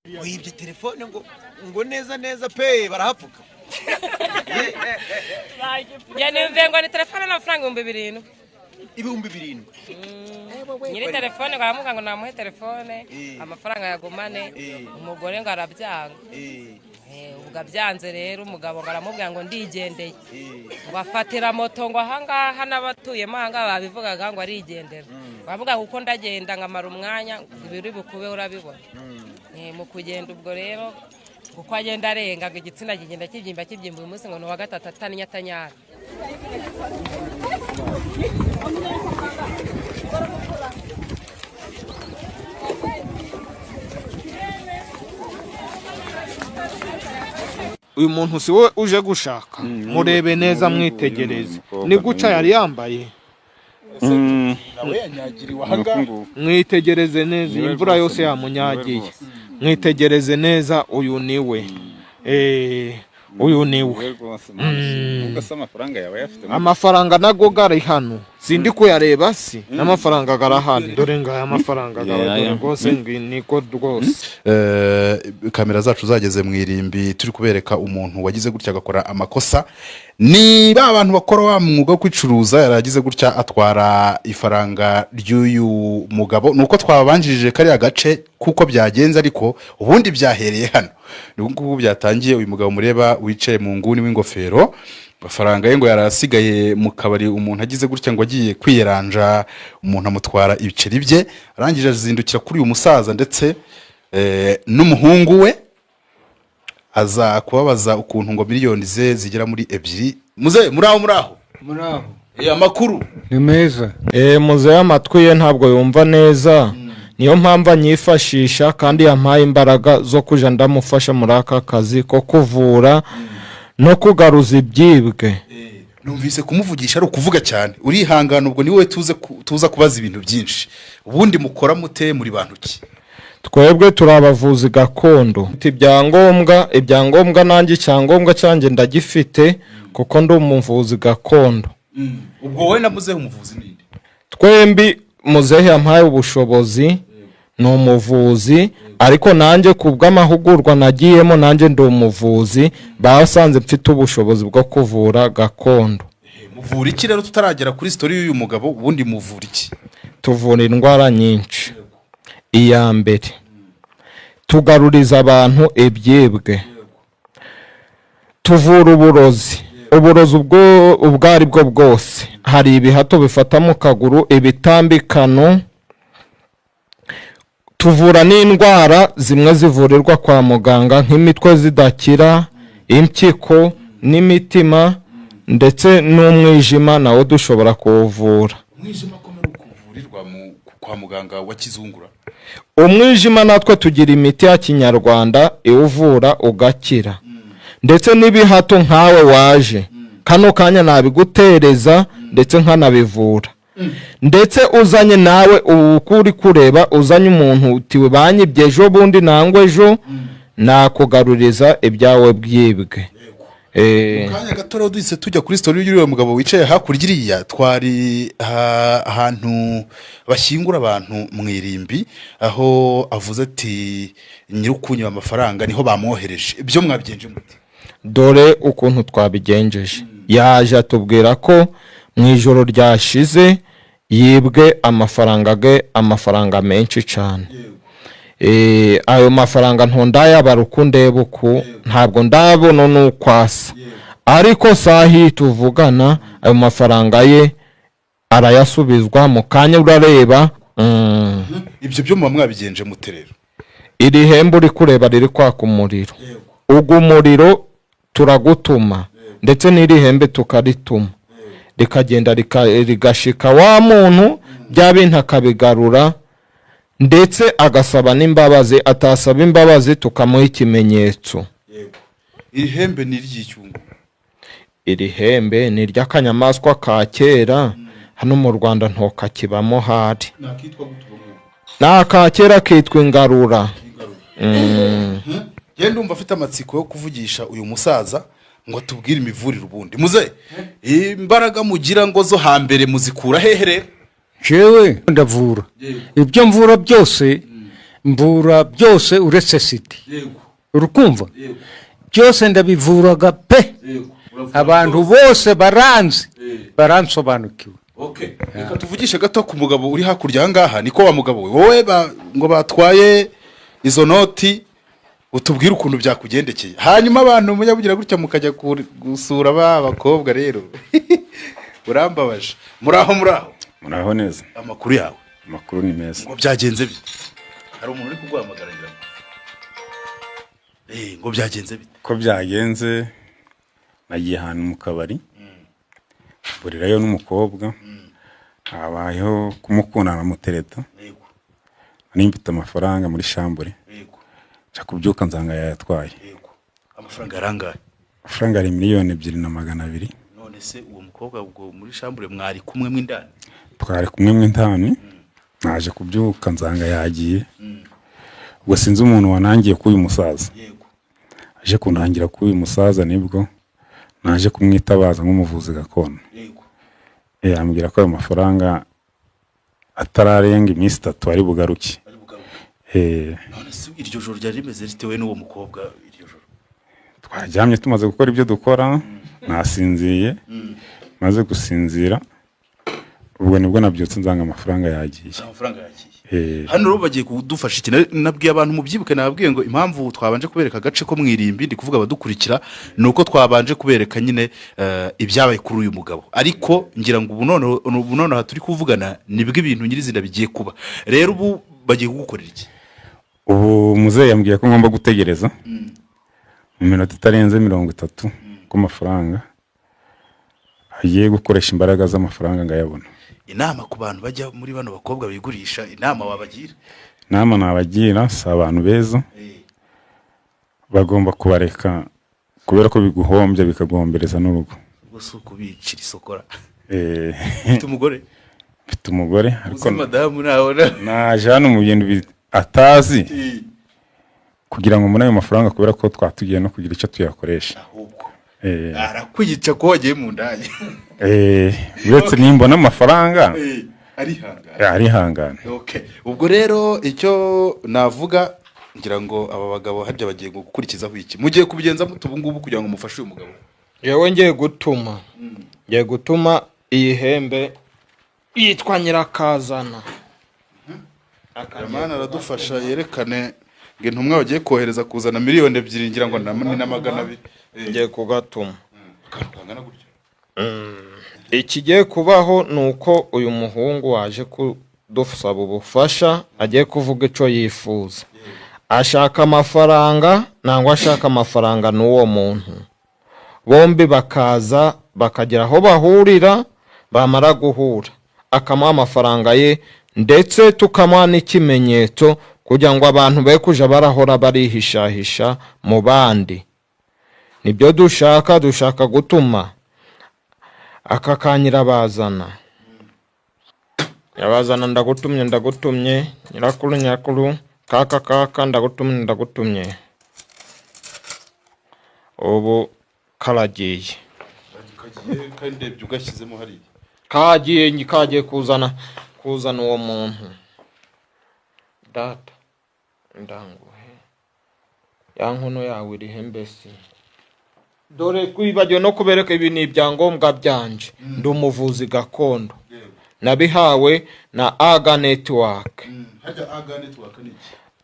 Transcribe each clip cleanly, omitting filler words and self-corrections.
Wibye telefone ngo neza neza pe, barahapfuka. Njye nimve ngo ni telefone n'amafaranga 7000. 7000? Nyiri telefone ngo aramuga ngo namuhe telefone, amafaranga yagumane. Umugore ngo arabyanga. Ubwo abyanze rero, umugabo ngo aramubwira ngo ndigendeye, ngo afatira moto ngo ahangaha n'abatuyemo ahangaha babivugaga ngo arigendera. Bavuga kuko ndagenda nkamara umwanya, ibiri bukube urabibona. Mu kugenda ubwo rero, kuko agenda arenga, ngo igitsina kigenda kibyimba kibyimba, uyu munsi ngo ni uwa gatatu ataninya atanyara. Uyu muntu si we uje gushaka? Murebe neza, mwitegereze, ni guca yari yambaye. Nawe yanyagiriwe ahangaha. Mwitegereze neza, iyi Niwe mvura rwose, yose niwe yamunyagiye. rwose. Mwitegereze neza, uyu ni we. Uyu ni we. Rwose ubwo se amafaranga yaba ayafite? Amafaranga nago gari hano, sindi kuyareba si n'amafaranga garahari. Dore ngaya amafaranga gawe, dore rwose niko rwose. Kamera zacu zageze mu irimbi, turi kubereka umuntu wagize gutya agakora amakosa. Ni ba bantu bakora wa mwuga wo kwicuruza, yaragize gutya atwara ifaranga ry'uyu mugabo. Ni uko twabanjirije kariya gace kuko byagenze, ariko ubundi byahereye hano, ni ubu ngubu byatangiye. Uyu mugabo mureba wicaye mu nguni w'ingofero, amafaranga ye ngo yari asigaye mu kabari. Umuntu agize gutya ngo agiye kwiyeranja, umuntu amutwara ibiceri bye. Arangije azindukira kuri uyu musaza ndetse n'umuhungu we, aza kubabaza ukuntu ngo miliyoni ze zigera muri 2. Muze muri aho, muri aho? Muraho. Amakuru? Ni meza. Muzehe amatwi ye ntabwo yumva neza, niyo mpamvu anyifashisha, kandi yampaye imbaraga zo kuja ndamufasha muri aka kazi ko kuvura no kugaruza ibyibwe. Numvise kumuvugisha ari ukuvuga cyane, urihangana. Ubwo ni wowe tuza kubaza ibintu byinshi. Ubundi mukora mute, muri bantu ki? Twebwe turi abavuzi gakondo. Mfite ibyangombwa, nanjye icyangombwa cyanjye ndagifite kuko ndi umuvuzi gakondo. Ubwo wowe na muzehe, umuvuzi ninde? Twembi muzehe yampaye ubushobozi, ni umuvuzi, ariko nanjye ku bw'amahugurwa nagiyemo, nanjye ndi umuvuzi, basanze mfite ubushobozi bwo kuvura gakondo. Muvura iki rero? Tutaragera kuri story y'uyu mugabo, ubundi muvura iki? Tuvura indwara nyinshi. Iya mbere, tugaruriza abantu ibyibwe. Tuvura uburozi, uburozi ubwo ubwo ari bwo bwose. Hari ibihato bifata mu kaguru, ibitambikano. Tuvura n'indwara zimwe zivurirwa kwa muganga nk'imitwe zidakira, impyiko n'imitima, ndetse n'umwijima nawo dushobora kuwuvura. Umwijima ko muri kuvurirwa kwa muganga wa kizungura? Umwijima natwe tugira imiti ya kinyarwanda iwuvura ugakira, ndetse n'ibihato nkawe waje kano kanya nabigutereza, ndetse nkanabivura. Ndetse uzanye nawe ubu uko uri kureba, uzanye umuntu uti banyibye ejo bundi nangwa ejo, nakugaruriza ibyawe byibwe. Kanya gato rero duhise tujya kuri story y'uriya mugabo wicaye hakurya iriya. Twari ahantu bashyingura abantu mu irimbi, aho avuze ati nyir'ukunyiba amafaranga niho bamwohereje. Ibyo mwabigenje mute? Dore ukuntu twabigenjeje. Yaje atubwira ko mu ijoro ryashize yibwe amafaranga ge, amafaranga menshi cyane. Ayo mafaranga ntondayabara uko ndeba uku, ntabwo ndabona n'uko asa, ariko sahi tuvugana ayo mafaranga ye arayasubizwa mu kanya urareba. Ibyo byo muba mwabigenje mute rero? Iri hembe uri kureba riri kwaka umuriro, ugu muriro turagutuma, ndetse n'iri hembe tukarituma rikagenda rigashika wa muntu, bya bintu akabigarura, ndetse agasaba n'imbabazi. Atasaba imbabazi, tukamuha ikimenyetso. Iri hembe ni iry'icyungo? Iri hembe ni iry'akanyamaswa ka kera hano mu Rwanda, ntokakibamo hari. Nakitwa gute ubwo ngubwo? Ni aka kera, kitwa ingarura. Genda, ndumva afite amatsiko yo kuvugisha uyu musaza ngo atubwire imivurire. Ubundi muze, imbaraga mugira ngo zo hambere muzikura hehe rero? Jewe ndavura, ibyo mvura byose. Mvura byose uretse sida. Urukumva, byose ndabivuraga pe. Abantu bose baranzi, baransobanukiwe. Okay. Reka tuvugishe gato ku mugabo uri hakurya aha ngaha. Niko wa mugabo we, wowe ngo batwaye izo noti, utubwire ukuntu byakugendekeye. Hanyuma abantu mujya mugira gutya mukajya gusura ba bakobwa rero, urambabaje. Muraho, muraho? Muraho neza. Amakuru yawe? Amakuru ni meza. Ngo byagenze bite? Hari umuntu uri kuguhamagara ngira ngo. Ngo byagenze bite? Ko byagenze, nagiye ahantu mu kabari, mburirayo n'umukobwa, habayeho kumukunda aramutereta. Nari mfite amafaranga muri chambre, nca kubyuka nsanga yayatwaye. Amafaranga yarangaye? Amafaranga ari 2,200,000. None se uwo mukobwa ubwo muri chambre mwari kumwe mo indani? Twari kumwe mo indani, naje kubyuka nsanga yagiye. Ubwo sinzi umuntu wanangiye k'uyu musaza. Aje kunangira k'uyu musaza, nibwo naje kumwitabaza nk'umuvuzi gakondo. Ambwira ko ayo mafaranga atararenga iminsi 3 ari bugaruke. None se iryo joro ryari rimeze ritewe n'uwo mukobwa iryo joro? Twaryamye, tumaze gukora ibyo dukora, nasinziye. Maze gusinzira, ubwo nibwo nabyutse nsanga amafaranga yagiye. Amafaranga yagiye. Hano rero bagiye kudufasha iki? Nabwiye abantu, mubyibuke, nababwiye ngo impamvu twabanje kubereka agace ko mu irimbi, ndi kuvuga abadukurikira, ni uko twabanje kubereka nyine ibyabaye kuri uyu mugabo. Ariko ngira ngo ubu noneho turi kuvugana nibwo ibintu nyirizina bigiye kuba. Rero ubu bagiye kugukorera iki? Ubu muzehe yambwiye ko ngomba gutegereza mu minota itarenze 30 ko amafaranga agiye gukoresha imbaraga z'amafaranga ngayabona. Inama ku bantu bajya muri bano bakobwa bigurisha, inama wabagira? Inama nabagira, si abantu beza, bagomba kubareka kubera ko biguhombya, bikaguhombereza n'urugo. Ubwo si ukubicira isokora? Eh. Ufite umugore? Mfite umugore, ariko Uzi madamu nabona? Naje hano mu bintu atazi kugira ngo mbone ayo mafaranga, kubera ko twatugiye no kugira icyo tuyakoresha. Arakwica ko wagiye mu ndaya. Uretse nimbona amafaranga. Arihangana. Arihangana. Okay. Ubwo rero icyo navuga, ngira ngo aba bagabo harya bagiye gukurikizaho iki? Mugiye kubigenza mute ubu ngubu kugira ngo mufashe uyu mugabo? Yewe, ngiye gutuma iyi hembe yitwa Nyirakazana. Ramani aradufasha yerekane ngo intumwa bagiye kohereza kuzana 2,000,000, ngira ngo ni na 200. Ngiye kugatuma. Akantu kangana gutya. Ikigiye kubaho ni uko uyu muhungu waje kudusaba ubufasha agiye kuvuga icyo yifuza. Ashaka amafaranga nangwa ashaka amafaranga n'uwo muntu, bombi bakaza bakagera aho bahurira. Bamara guhura akamuha amafaranga ye, ndetse tukamuha n'ikimenyetso kugira ngo abantu be kuja barahora barihishahisha mu bandi. Nibyo dushaka. Dushaka gutuma aka ka Nyirabazana. Nyirabazana, ndagutumye, ndagutumye. Nyirakuru, nyirakuru, kaka, kaka, ndagutumye, ndagutumye. Ubu karagiye. Kagiye kandi ndebye ugashyizemo hariya. Kagiye kuzana uwo muntu. Data, ndanguhe ya nkono yawe irihe mbese? Dore kwibagiwe no kubereka, ibi ni ibyangombwa byanje. Ndi umuvuzi gakondo, nabihawe na Aga Network. Hajya Aga Network ni iki?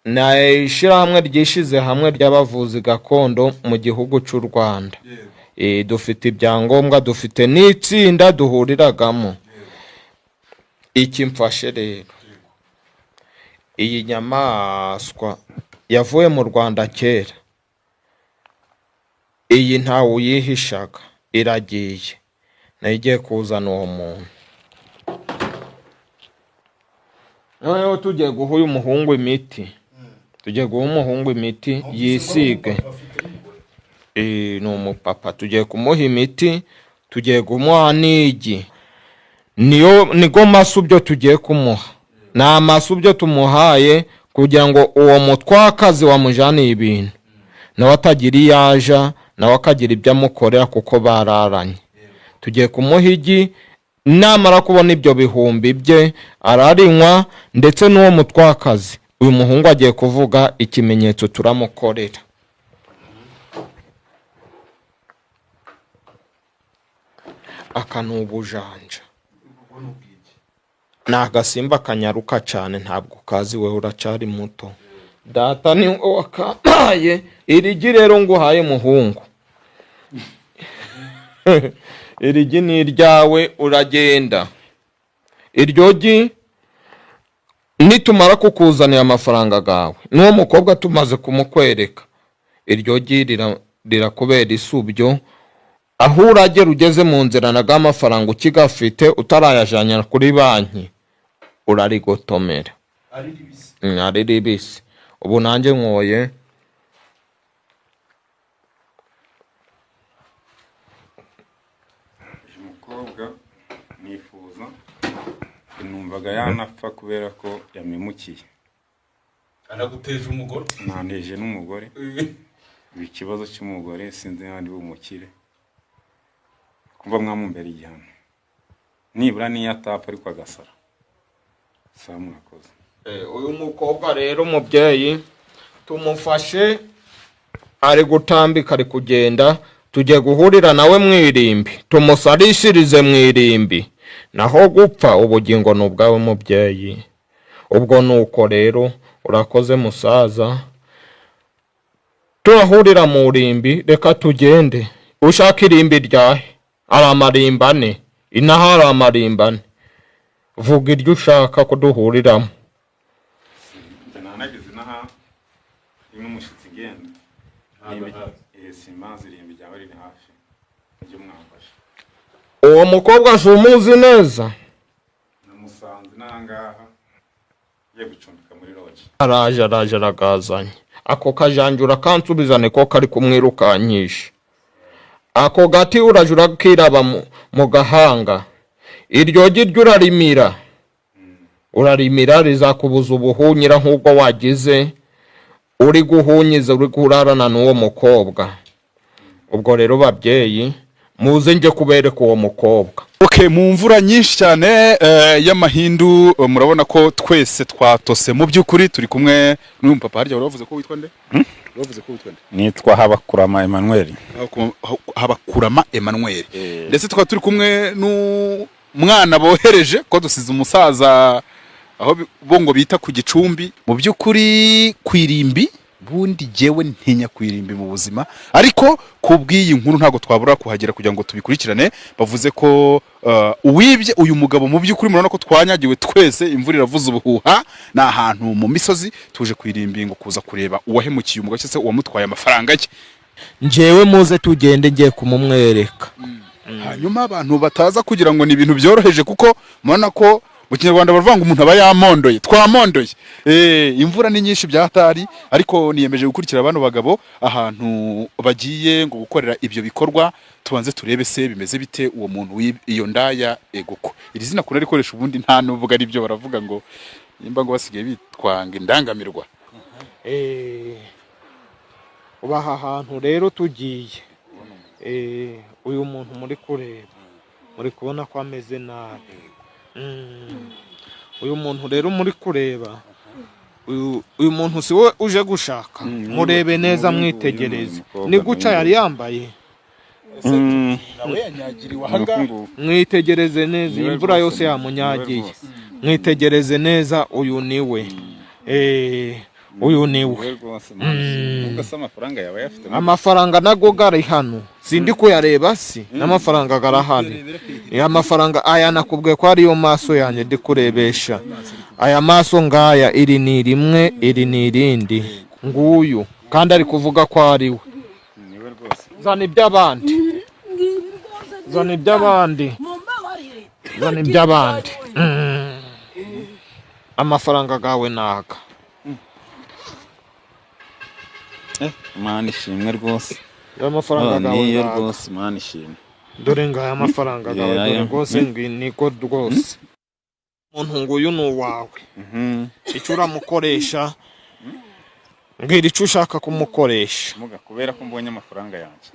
Ni ishyirahamwe ryishyize hamwe ry'abavuzi gakondo mu gihugu cy'u Rwanda. Dufite ibyangombwa, dufite n'itsinda duhuriragamo. Iki mfashe rero, iyi nyamaswa yavuye mu Rwanda kera, iyi ntawe uyihishaga, iragiye nayo igiye kuzana uwo muntu. Noneho tugiye guha uyu muhungu imiti, tugiye guha umuhungu imiti yisige. Ni umupapa, tugiye kumuha imiti, tugiye kumuha n'igi. Niyo nigo masubyo tugiye kumuha, ni amasubyo tumuhaye kugira ngo uwo mutwakazi wamujaniye ibintu nawe atagira iyo aja, nawe akagira ibyo amukorera kuko bararanye. Tugiye kumuha igi, namara kubona ibyo bihumbi bye ararinywa, ndetse n'uwo mutwakazi. Uyu muhungu agiye kuvuga ikimenyetso turamukorera. Aka ni ubujanja, ni agasimba kanyaruka cyane, ntabwo kazi, wowe uracyari muto. Data ni wowe wakampaye iri gi rero nguhaye muhungu, iri gi ni iryawe, uragenda iryo gi nitumara kukuzanira amafaranga gawe n'uwo mukobwa tumaze kumukwereka, iryo gi rirakubera isubyo aho uragera ugeze mu nzira na amafaranga ukigafite utarayajyana kuri banki, urarigotomera ari ribisi. Ubu nanjye nkoye. Uyu mukobwa nifuza, numvaga yanapfa kubera ko yampemukiye. Anaguteje umugore. Nanteje n'umugore. Ubu ikibazo cy'umugore sinzi niba ndi bumukire, kumva mwamumbera igihano nibura niyo atapfa ariko agasara saa. Mwakoze. Uyu mukobwa rero umubyeyi tumufashe ari gutambika, ari kugenda, tugiye guhurira nawe mu irimbi, tumusarishirize mu irimbi. Naho gupfa, ubugingo ni ubwawe mubyeyi. Ubwo ni uko rero, urakoze musaza, turahurira mu irimbi. Reka tugende. Ushaka irimbi ryahe? Ari amarimbi ane inaha, ari amarimbi ane. Vuga iryo ushaka ko duhuriramo. Njye nanageze inaha rimwe umushyitsi ngenda. Simazi irimbi ryaba riri hafi iryo mwamfasha. Uwo mukobwa si umuzi neza? Namusanze n'ahangaha ngiye gucumbika muri lodge. Araje, araje, aragazanye. Ako kajanja urakansubiza, niko kari kumwirukankisha. Ako gati uraje urakiraba mu gahanga. Iryo gi ryo urarimira, urarimira, rizakubuza ubuhunyira nk'ubwo wagize uri guhunyiza, uri kurarana n'uwo mukobwa. Ubwo rero babyeyi, muze njye kubereka uwo mukobwa. Okay, mu mvura nyinshi cyane y'amahindu, murabona ko twese twatose. Mu by'ukuri turi kumwe n'uyu papa. Harya wari wavuze ko witwa nde? Wavuze ko witwa nde? Nitwa Habakurama Emmanuel. Habakurama Emmanuel. Ndetse tukaba turi kumwe n'umwana bohereje ko dusize umusaza aho bo ngo bita ku gicumbi. Mu by'ukuri ku irimbi, bundi jyewe ntinya ku irimbi mu buzima, ariko ku bw'iyi nkuru ntabwo twabura kuhagera kugira ngo tubikurikirane. Bavuze ko uwibye uyu mugabo, mu by'ukuri murabona ko twanyagiwe twese, imvura iravuza ubuhuha, ni ahantu mu misozi. Tuje ku irimbi ngo kuza kureba uwahemukiye umugabo cyangwa se uwamutwaye amafaranga ye. Njyewe muze tugende, ngiye kumumwereka. Hanyuma abantu bataza kugira ngo ni ibintu byoroheje, kuko murabona ko mu Kinyarwanda baravuga ngo umuntu aba yamondoye, twamondoye. Imvura ni nyinshi byatari, ariko niyemeje gukurikira bano bagabo ahantu bagiye ngo gukorera ibyo bikorwa, tubanze turebe se bimeze bite uwo muntu iyo ndaya. Egoko, iri zina kuna rikoresha ubundi nta nubwo ari byo, baravuga ngo nimba ngo basigaye bitwanga indangamirwa. Ubu aha hantu rero tugiye, uyu muntu muri kureba, muri kubona ko ameze nabi. Uyu muntu rero muri kureba, uyu muntu si we uje gushaka. Murebe neza, Nguyu, mwitegereze. mukobwa Ni guca n'uyu. yari yambaye. Nawe yanyagiriwe ahangaha. Mwitegereze neza, iyi Niwe mvura rwose, yose niwe yamunyagiye. rwose. Mwitegereze neza, uyu ni we. Uyu ni we. Niwe rwose. Nubwo se amafaranga yaba ayafite? Amafaranga nago gari hano, sindi kuyareba si n'amafaranga garahari. Amafaranga aya nakubwiye ko ariyo maso yanjye ndi kurebesha aya maso ngaya. Iri ni rimwe, iri ni irindi. Nguyu kandi ari kuvuga ko ari we. Niwe rwose. Zana iby'abandi, zana iby'abandi, zana iby'abandi. Amafaranga gawe naga. Imana ishimwe rwose. Amafaranga Oh, gawe niyo naga. rwose, Imana ishimwe. Dore ngaya amafaranga gawe. Yeah, Dore yeah. rwose niko rwose umuntu nguyu ni uwawe. Icyo uramukoresha, mbwira icyo ushaka kumukoresha. Muga kubera ko mbonye amafaranga yanjye,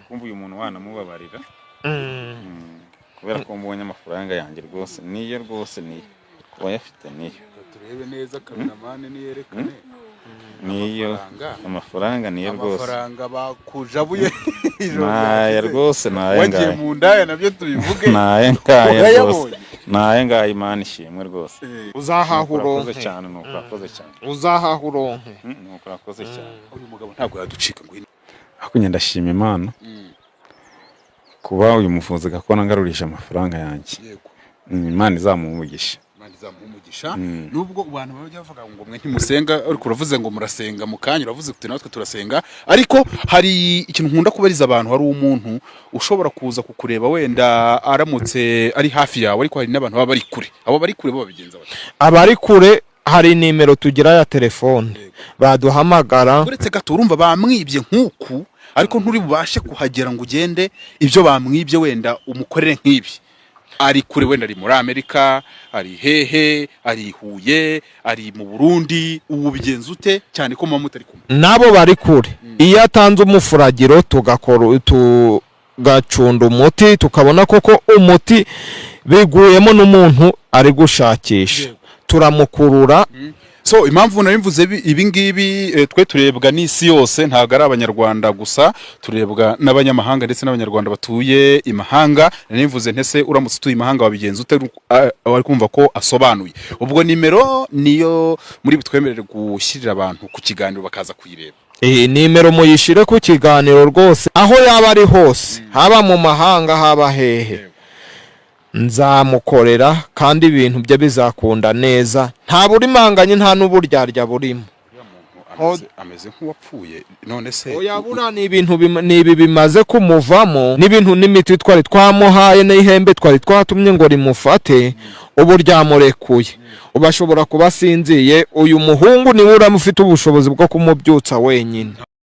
kumva uyu muntu wanamubabarira. Kubera ko mbonye amafaranga yanjye rwose, niyo rwose, niyo uwayafite niyo. Turebe neza, kameramani niyerekane. Niyo. Amafaranga. Amafaranga niyo rwose. Amafaranga bakujabuye ijoro Naya ryashize. rwose, naya Wagiye ngaya. mu ndaya, nabyo tubivuge. Naya ngaya rwose. Urayabonye? Naya ngaya, Imana ishimwe rwose. Uzahaha Nuko urakoze uronke. cyane, nuko urakoze cyane. Uzahaha uronke. Nuko urakoze cyane. Uyu mugabo ntabwo yaducika ngo Ariko njye ndashima Imana kuba uyu muvuzi gakondo angarurije amafaranga yanjye. Imana izamuha umugisha. Imana izamuha umugisha. Nubwo abantu bajya bavuga ngo mwe ntimusenga, ariko uravuze ngo murasenga, mu kanya uravuze uti natwe turasenga. Ariko hari ikintu nkunda kubariza abantu: hari umuntu ushobora kuza kukureba wenda aramutse ari hafi yawe, ariko hari n'abantu baba bari kure. Abo bari kure bo babigenza bate? Abari kure hari nimero tugira ya telefone baduhamagara. Uretse gato, urumva bamwibye nk'uku, ariko nturi bubashe kuhagera ngo ugende ibyo bamwibye wenda umukorere nk'ibi. Ari kure, wenda ari muri Amerika, ari hehe, ari i Huye, ari mu Burundi, ubu bigenza ute, cyane ko muba mutari kumwe? Nabo bari kure, iyo atanze umufuragiro tugakora, tugacunda umuti, tukabona koko umuti biguyemo n'umuntu ari gushakisha, turamukurura. So impamvu nari mvuze ibi ngibi, twe turebwa n'isi yose, ntabwo ari Abanyarwanda gusa, turebwa n'abanyamahanga ndetse n'Abanyarwanda batuye imahanga. Nari mvuze ntese uramutse utuye imahanga wabigenza ute? Wari kumva ko asobanuye. Ubwo nimero niyo muri butwemerere gushyirira abantu ku kiganiro bakaza kuyireba? Iyi nimero muyishyire ku kiganiro rwose, aho yaba ari hose, haba mu mahanga, haba hehe, nzamukorera kandi ibintu bye bizakunda neza. Nta burimanganye, nta n'uburyarya burimo. Ameze nk'uwapfuye none se? Oya, buriya ni ibintu ni ibi bimaze kumuvamo, n'ibintu n'imiti twari twamuhaye n'ihembe twari twatumye ngo rimufate, ubu ryamurekuye, ubu ashobora kuba asinziye. Uyu muhungu niwe uramufite ubushobozi bwo kumubyutsa wenyine.